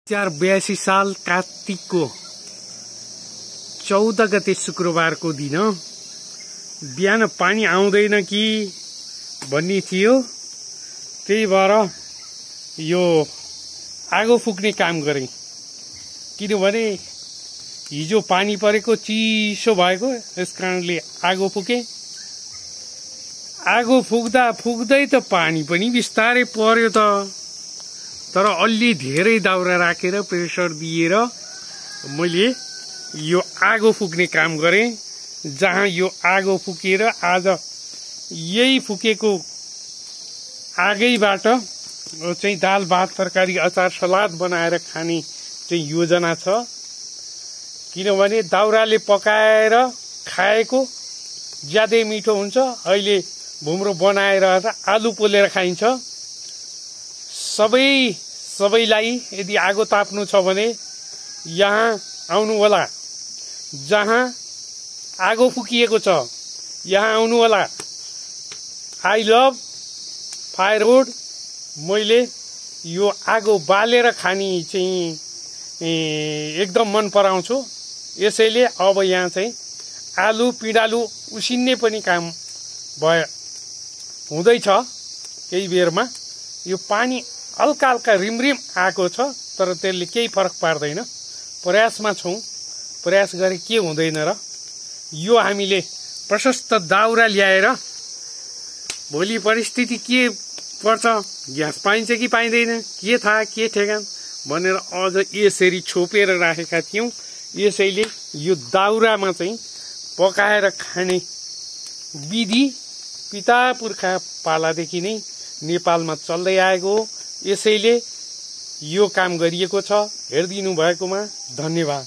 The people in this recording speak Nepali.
2082 साल कार्तिकको 14 गते शुक्रबारको दिन बिहान पानी आउँदैन कि भन्ने थियो। त्यही भएर यो आगो फुक्ने काम गरे, किनभने हिजो पानी परेको चिसो भएको, यस कारणले आगो फुके। आगो फुक्दा फुक्दै त पानी पनि बिस्तारै पर्यो त, तर अलि धेरै दाउरा राखेर प्रेसर दिएर मैले यो आगो फुक्ने काम गरे। जहाँ यो आगो फुकेर आज यही फुकेको आगैबाट चाहिँ दाल भात तरकारी अचार सलाद बनाएर खाने चाहिँ योजना छ। किनभने दाउराले पकाएर खाएको ज्यादै मिठो हुन्छ। अहिले भुम्रो बनाएर आलु पोलेर खाइन्छ। सबैलाई यदि आगो ताप्नु छ भने यहाँ आउनु होला। जहाँ आगो फुकिएको छ यहाँ आउनु होला। I love firewood. मैले यो आगो बालेर खानी चाहिँ एकदम मन पराउँछु। यसैले अब यहाँ चाहिँ आलु पिँडालु उसिन्ने पनि काम हुँदैछ। केही बेरमा यो पानी हल्का हल्का रिमरिम आएको छ, तर त्यसले केही फरक पार्दैन। प्रयासमा छौं, प्रयास गरे के हुँदैन र। यो हामीले प्रशस्त दाउरा ल्याएर भोलि परिस्थिति के पर्छ, ग्यास पाइन्छ कि पाइँदैन के थाहा, के ठेगान भनेर अझ यसरी छोपेर राखेका थियौं। यसैले यो दाउरामा चाहिँ पकाएर खाने विधि पिता पुर्खा पालादेखि नै नेपालमा चल्दै आएको हो। यसैले यो काम गरिएको छ। हेरिदिनु भएकोमा धन्यवाद।